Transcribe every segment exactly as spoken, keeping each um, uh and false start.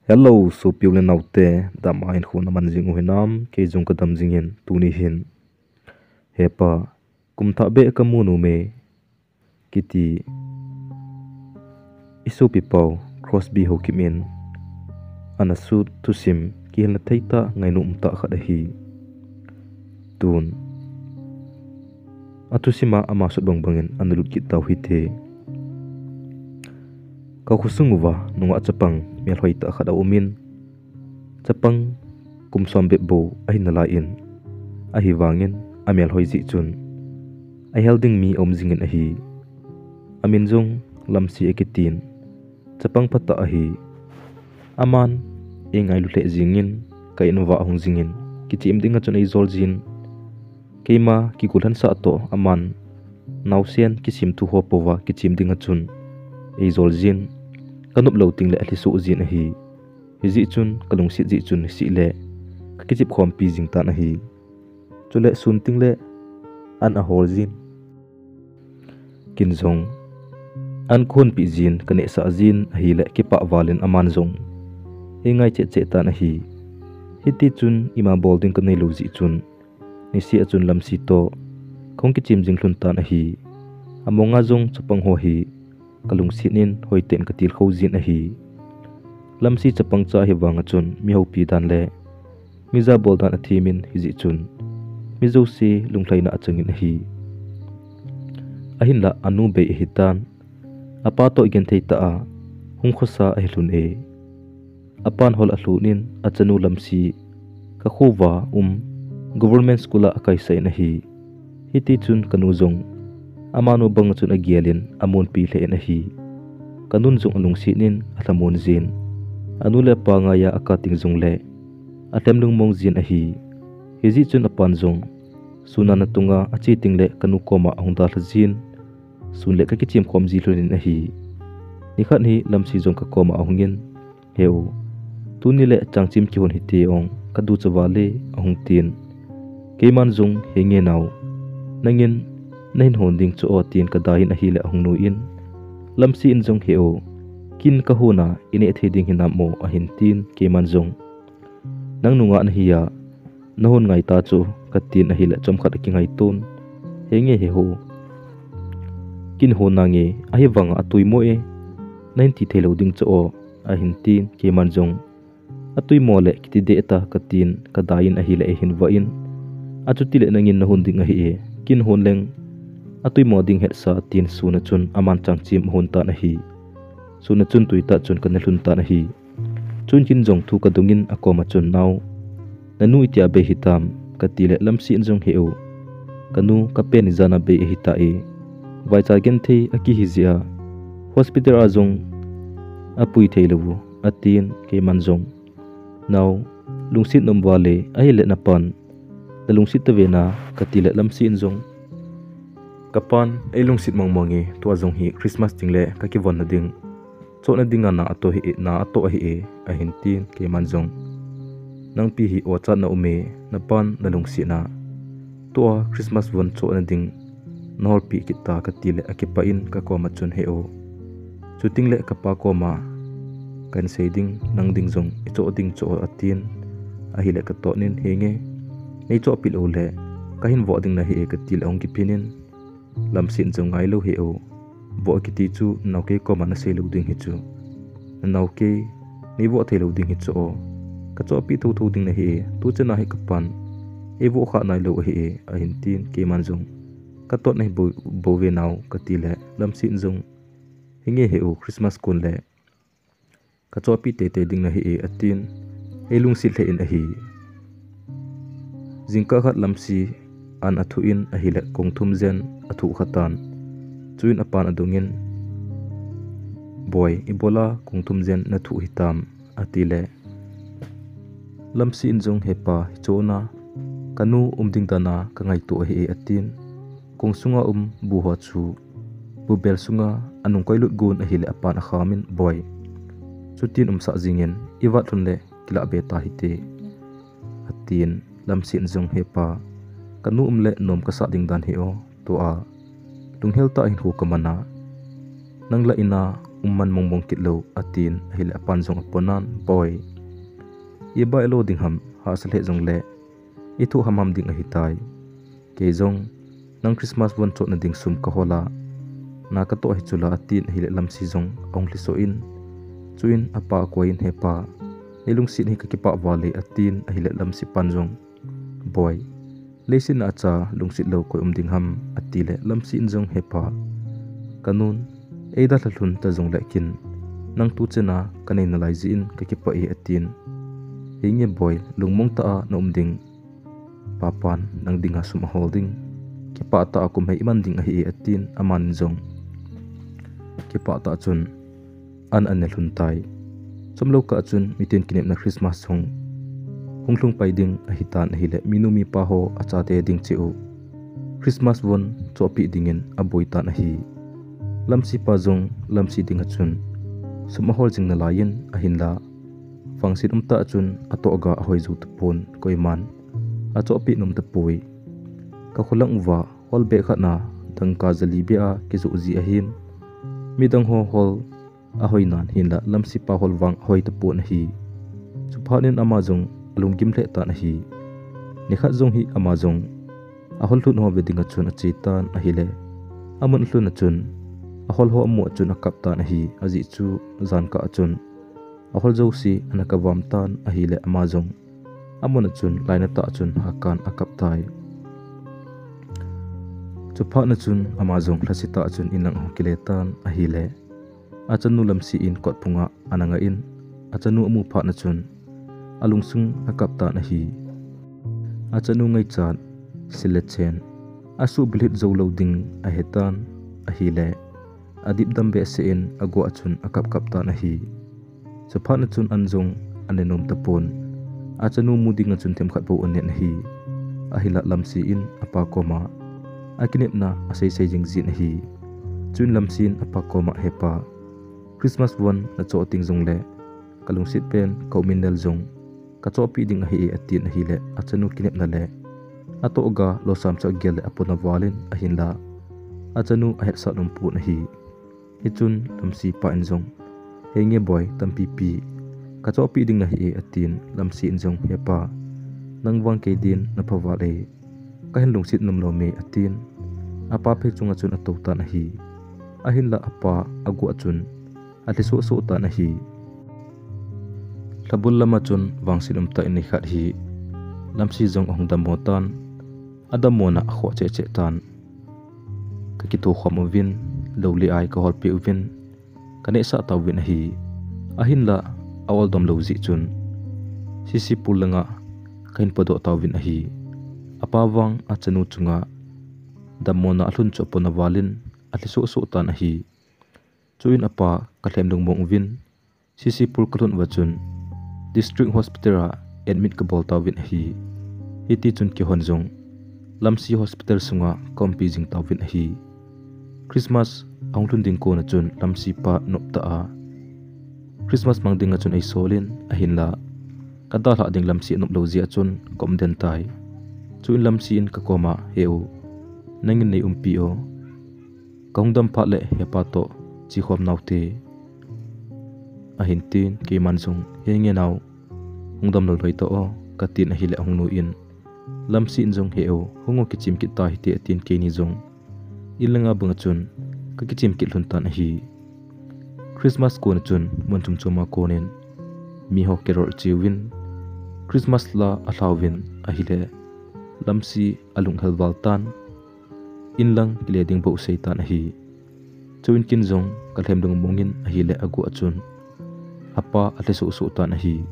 Hello, sopi u le naote, dam a hinkho naman jing u hinam? Kei jong kadam jingin, tuni hin, hepa, kum thah beh kamu nom e, kiti i sopipa u Crosby Haokip in ana sut thusim kihilna theitah, ngainom tah khat ahi. Tun, athusim a ama sut bangbang in ana lut kit tau hite. Ka khosung uva nungah chapang melhoi tah khat aum in, chapang kum som bep bou ahi nalai in, ahivangin amelhoi jeh chun ahel ding mi aum jingin ahi. Amin jong Lamsi akitin, chapang phatah ahi. Aman eingailu lheh jingin, ka in uva ahung jingin, kichem dinga chun eijol jin. Keima kigolhansah toh aman naosen kisemthu ho pouva kichem dinga chun eijol jin, kanop lou tengle alhisoh jin ahi. Hijeh chun kalungset jeh chun niseh le kakichep khompi jing tan ahi. Chule sun tengle an ahol jin, kin jong an kahonpeh jin, kanehsah jin ahile kipah val in aman jong eingai cheh cheh tan ahi. Hitichun ima bol ding kaneilou jeh chun niseh a chun Lamsi toh kahung kichem jing lhon tan ahi. Amonga jong chapang ho hi kalungset in hoiten katilkhou jin ahi. Lamsi chapang cha ahivanga chun mi houpi dan le mi jabol dan athemin, hijeh chun mi jouse lunglhaina achangin ahi. Ahinlah anu bei ahitan, apa toh genthei tah a hung khosa ahi lhon e. Apan hol alhun in achanu Lamsi kakhouva um government school a akaisah in ahi. Hitichun kanu jong amanu banga chun agel in amonpi lheh in ahi. Kanun jong alungset in alhamon jin, anu le apa ngaiya akah teng jongle alhem lungmong jin ahi. Hijeh chun apan jong sun a natunga ache tengle kanu koma ahung dalha jin, sun le kakichem khom ji lhon in ahi. Nikhat hi Lamsi jong kakoma ahungin, He u, tuni le changchem kihon hite ong, kaducha vale, ahung tin. Keiman jong, Henge nao, nangin nahin hon ding chu o, tin kadai in ahile ahung nuiyin, Lamsi in jong, He u, kin kahon a ineh thei ding hinam o, ahin tin, keiman jong, Nang nungah nahi a, nahon ngai ta chu, katin ahile chomkhat akingaiton, Henge he u, kin hon nange, ahivanga atuimo e, nahin ti theilou ding chu o, ahin tin, keiman jong, Atuimo le kiti deh ta, katin kadai in ahile eihin vah in, Achutile nangin nahon ding ahi e, kin hon leng atuimo ding hetsa, tin sun a chun aman changchem ahon tan ahi. Sun a chun tuitah chun akine lhon tan ahi. Chun kin jong thu kadongin akoma chun, Nao, nanu itia bei hitam? Katile Lamsi in jong, He u, kanu kapen ijat a bei ahitai. Vaicha genthei akihi jeh a hospital a jong apui theilou u, atin, keiman jong, Nao, lungset nom vale, ahile napan nalungset tave na, katile Lamsi in jong, Kapan eilungset mongmong e, tua jong hi Christmas tengle kakivonna ding, chohna dinga na atoh ahi e, na atoh ahi e, ahin tin, keiman jong, Nangpi hi ochat na um e, napan nalungset na, tua Christmas von chohna ding naholpeh kit ta, katile akipah in kakoma chun, He u, chutengle kapa koma kahin sei ding, nang ding jong ichoh ding chu o, atin ahile katonin, Henge, neichohpeh lou le kahin voh ding nahi e, katile ahung kiphin in, Lamsi in jong, Ngailou He u, voh kiti chu nanao kei koma nasei lou ding hi chu, nanao kei neivoh theilou ding hi chu o, kachohpeh thouthou ding nahi e, tuchan a hi kapan eivoh khah nailou ahi e, ahin tin, keiman jong, Katot nahi bou, bouve nao, katile Lamsi in jong, Henge He u, Christmas kon le kachohpeh teitei ding nahi e, atin eilungset lheh in ahi. Jingkah khat Lamsi an athuh in ahile kong thum jen athuh khatan. Chuin apan adongin, Boi, ibola kong thum jen nathuh hitam? atile Lamsi in jong, Hepa, hichu na, kanu um ding dan a kangaito ahi e, atin kong sunga um bu ho chu bubel sunga anung koilut gon ahile apan akhamin, Boi, chutin umsah jingin, ivat lhon le kilah be ta hite, atin. Lamsi in jong, Hepa, kanu um le nom kasah ding dan hi o, tua lunghel tah a hinkho kaman a, nang lah in a um man mong mong kit lou, atin ahile apan jong aponan, Boi, iba ilo ding ham, hahsa lheh jongle ithoh hamham ding ahitai. Kei jong nang Christmas von chohna ding sum kahol a, na katoh hi chula, atin ahile Lamsi jong ahung lhisoh in, chuin apa akoiyin, He pa, nei lungset hi kakipah val e, atin ahile Lamsi pan jong, Boi, leiset a acha lungset lou koi um ding ham, atile Lamsi in jong, He pa, kanun eidalha lhun ta jongle kin nang tuchan a kanei nalai jeh in kakipah e, atin. Henge Boi, lungmong tah a na um ding. Papan nang dinga sum ahol ding. Kipah tah a kum hei iman ding ahi e, atin aman jong kipah tah chun an ane lhun tai. Chomlou kah chun mitin kinepna Christmas hung, hung lhung pai ding ahitan ahile minu mipa ho achate ding cheh u Christmas von chohpeh dingin aboi tan ahi. Lamsi pa jong Lamsi dinga chun sum ahol jing nalaiyin ahinla vangset umtah chun atohga ahoi jou tapon, koiman achohpeh nom tapoi. Kakho lang uva hall beh khat na dangka jali beh a kijoh ji ahin, midang ho hall ahoinan hinla Lamsi pa hall vang ahoi tapon ahi. Chuphat in ama jong alunggim lheh tan ahi. Nikhat jong hi ama jong a hall lhun ho ve dinga chun ache tan ahile, amun alhun a chun a hall ho amu a chun akap tan ahi. Ajeh chu jankah a chun a hall jouse ana kavam tan ahile ama jong amun a chun lainatah a chun hakan akap tai. Chuphat na chun ama jong lhasetah a chun inlang ahung kile tan ahile, achanu Lamsi in kotphunga ana ngah in, achanu amu phat na chun alungsung akap tan ahi. Achanu ngaichat, sil le chen asuh bilhit jou lou ding ahetan ahile, adipdam behseh in aguh a chun akap kap tan ahi. Chuphat na chun an jong ane nom tapon. Achanu mu dinga chun themkhat bou anen ahi. Ahinla Lamsi in apa koma akinepna aseisei jing jin ahi. Chuin Lamsi in apa koma, He pa, Christmas von nachoh teng jongle kalungset pen kaumin nel jong kachohpeh ding ahi e, atin ahile achanu kinepna le atohga losam chu agel le apona valin ahinla achanu ahetsah nom pon ahi. Hichun Lamsi pa in jong, Henge Boi, tampipi kachohpeh ding nahi e, atin. Lamsi in jong, He pa, nang vang kei din napha val e, kahin lungset nom lou me, atin. Apa phei chunga chun atou tan ahi. Ahinla apa aguh a chun alhi sohsoh tan ahi. Lhabul lama chun vangset umtah in nikhat hi Lamsi jong ahung dammo tan, adammona akhoh cheh cheh tan. Kakithokhom uvin, lou le ai kaholpeh uvin, kanehsah tauvin ahi. Ahinla a-ol dom lou jeh chun C C pol langa kahin podoh tauvin ahi. Apa vang achanu chunga dammona alhun chu apona valin alhi sohsoh tan ahi. Chuin apa kalhem lungmong uvin, C C pol kalhun uva chun District Hospital a admit kabol tauvin ahi. Hitichun keihon jong Lamsi Hospital sunga kaumpi jing tauvin ahi. Christmas ahung lhun ding kona chun Lamsi pa noptah a Christmas mang dinga chun eisolin, ahinla kadalhah ding Lamsi anop lou jeh a chun kaum den tai. Chuin Lamsi in kakoma, He u, nangin nei umpi o, kahung dam phat le hepa toh chekhom naute, ahin tin, keiman jong, Henge nao, hung dam loi loi tao o, katin ahile ahung nuiyin, Lamsi in jong, He u, hung o, kichem kit tahite, atin, keini jong in langa banga chun kakichem kit lhon tan ahi. Christmas kona chun mun chom choma konin miho carol acheuvin, Christmas la alhauvin ahile Lamsi alunghel val tan, inlang kile ding bou asei tan ahi. Chuin ken jong kalhem lungmongin ahile aguh a chun apa alhi sohsoh tan ahi.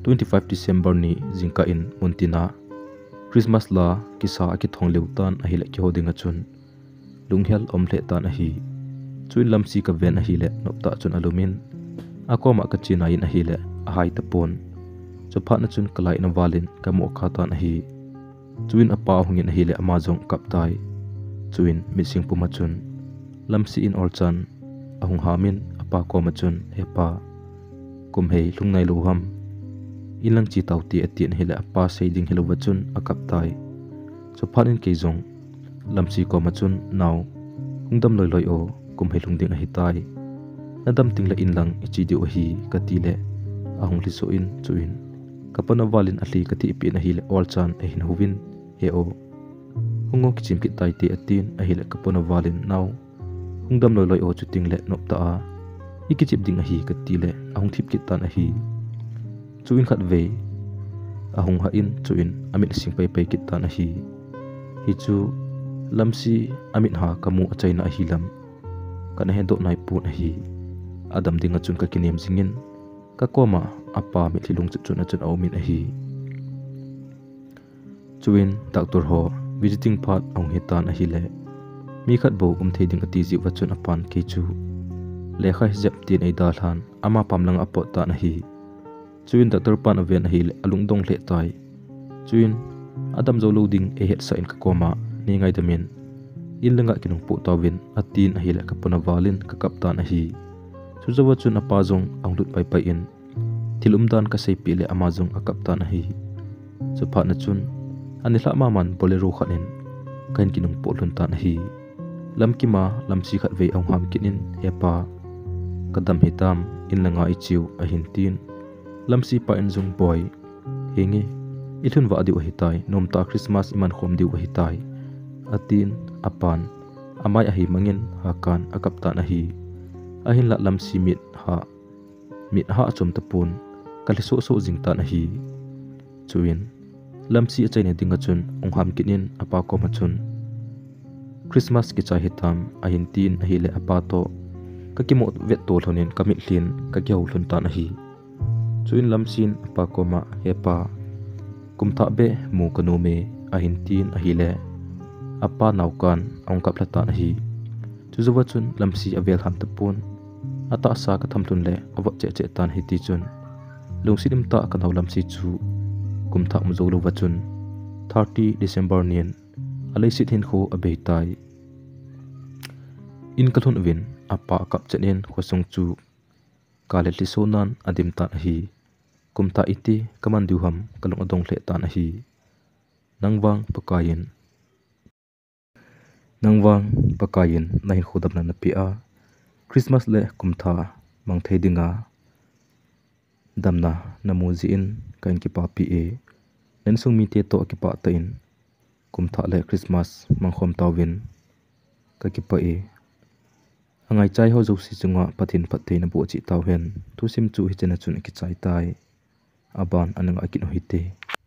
Twenty five December ni jingkah in muntina Christmas la kisa akithong leu tan ahile keiho dinga chun lunghel aum lheh tan ahi. Chuin Lamsi kaven ahile noptah chun alumin, akoma kachenai in ahile ahai tapon. Chuphat na chun kalai in avalin kamoh kha tan ahi. Chuin apa ahungin ahile ama jong akap tai. Chuin mitsing puma chun Lamsi in olchan ahung hamin apa koma chun, Hepa, kum hei lhung nailou ham, inlang che taute, atin ahile apa sei ding hilouva chun akap tai. Chuphat in kei jong Lamsi koma chun, Nao, hung dam loi loi o, kum hei lhung ding ahitai. Nadam tengle in lang iche diu ahi, kati le ahung lhiso in, chuin kapan aval in alhi kathehpeh in ahile olchan ahin houvin, He o, hung o, kichep kit taite, atin ahile kapan aval in, Nao, hung dam loiloi o, chutengle nop tah a ikichep ding ahi, kati le ahung thip kit tan ahi. Chuin khatvei ahung hah in, chuin amit asing paipai kit tan ahi. Hichu Lamsi amit ha kamu achaina ahi lam kana hedoh naipon ahi. Adam dinga chun kakinem jingin, kakoma apa mitlhi lungchut chun achun aumin ahi. Chuin doctor ho visiting phat ahung hitan ahile, mi khat bou um thei ding ati jeh uva chun apan kei chu lekha hijep tin eidalhan, ama pam langa apot tan ahi. Chuin doctor pan aven ahile alungdong lheh tai. Chuin, Adam jou lou ding eihetsah in kakoma nei ngaidam in, in langa kinungpoh tauvin, atin ahile kapan aval in kakap tan ahi. Chujouva chun apa jong ahung lut paipai in, thil umdan kaseipeh le ama jong akap tan ahi. Chuphatna chun, anilhah maman Bolero khat in kahin kinungpoh lhon tan ahi. Lamkima Lamsi khatvei ahung ham kit in, Hepa, kadam hitam, in langa icheu, ahin tin. Lamsi pa in jong, Boi, henge, ilhun vah diu ahitai, nomtah Christmas iman khom diu ahitai, atin, apan amai ahei mangin hakan akap tan ahi. Ahinlah Lamsi mit ha, mit ha achom tapon, kalhi sohsoh jing tan ahi. Chuin Lamsi achaina dinga chun ahung ham kit in apa koma chun, Christmas kichai hitam, ahin tin ahile apa toh kakimo vetto lhonin kamitlhin kakihou lhon tan ahi. Chuin Lamsin apa koma, Hepa, kumthah beh mu kanom e, ahin tin ahile apa naokan ahung kap lha tan ahi. Chujouva chun Lamsi avel ham tapon, atahsa katham lhon le avot cheh cheh tan, hitichun lungset umtah kanao Lamsi chu kumthah mu jou louva chun thirty December nin aleiset hinkho abeitai. In kalhun uvin apa akap chet in khosung chu kale lhiso nan adim tan ahi. Kumthah iti kaman diu ham kalung adong lheh tan ahi. Nang vang Pakai in, nang vang Pakai in nahinkho damna napeh a, Christmas le kumthah mang thei dinga damna namu jeh in kahin kipapi e. Na insung mite toh akipah tah in kumthah le Christmas mangkhom tauvin, kakipah e. Angaichai ho jouse chunga Pathen phattheina boh cheh tauhen. Thusim chu hichena chun akichai tai. Aban ana ngah kit u hite.